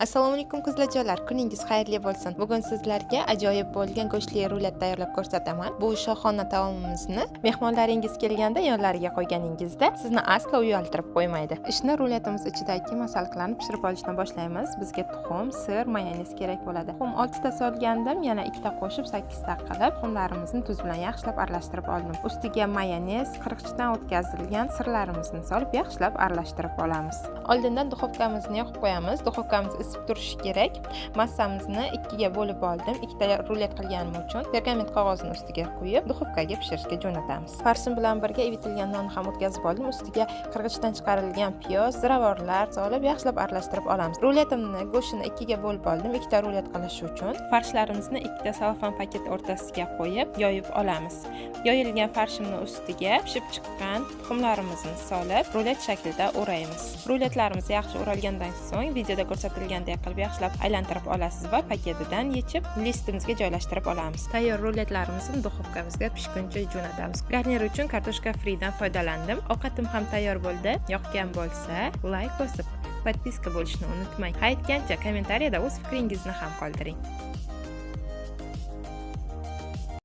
Assalomu alaykum, qizlarjonlar, kuningiz xayrli bo'lsin. Bugun sizlarga ajoyib bo'lgan go'shtli rulet tayyorlab ko'rsataman. Bu shohona taomimizni mehmonlaringiz kelganda yonlariga qo'yganingizda sizni aslo uyaltirib qo'ymaydi. Ishni ruletimiz ichidagi masalliqlarni pishirib olishdan boshlaymiz. Bizga tuxum, sir, mayonez kerak bo'ladi. Tuxum 6 ta solgandim, yana 2 ta qo'shib 8 ta qilib, tuxumlarimizni tuz bilan yaxshilab aralashtirib oldim. Ustiga mayonez, qirg'ichdan o'tkazilgan sirlarimizni solib, yaxshilab aralashtirib olamiz. Oldindan duxovkamizni yoqib qo'yamiz. Duxovkamiz isib turishi kerak. Massamizni ikkiga bo'lib oldim. Ikkita rulet qilganim uchun pergament qog'ozini ustiga qo'yib, duxovkaga pishirishga jo'natamiz. Farshim bilan birga ivitilgan nonni ham o'tkazib oldim. Ustiga qirg'ichdan chiqarilgan piyoz, ziravorlar solib, yaxshilab aralashtirib olamiz. Ruletimni go'shtini ikkiga bo'lib oldim, ikkita rulet qilish uchun. Farshlarimizni ikkita salofan paket o'rtasiga qo'yib, yoyib olamiz. Yoyilgan farshimni ustiga pishib chiqqan tuxumlarimizni solib, rulet shaklida o'raymiz. Ruletlarimiz yaxshi o'ralgandan so'ng videoda ko'rsatilgandek qilib yaxshilab aylantirib olasiz va paketidan yechib, listimizga joylashtirib olamiz. Tayyor ruletlarimizni duxovkamizga pishguncha jo'natamiz. Garnir uchun kartoshka fridan foydalandim. Ovqatim ham tayyor bo'ldi. Yoqqan bo'lsa, layk bosib, подписка bo'lishni unutmang. Aytgancha, kommentariyada o'z fikringizni ham qoldiring.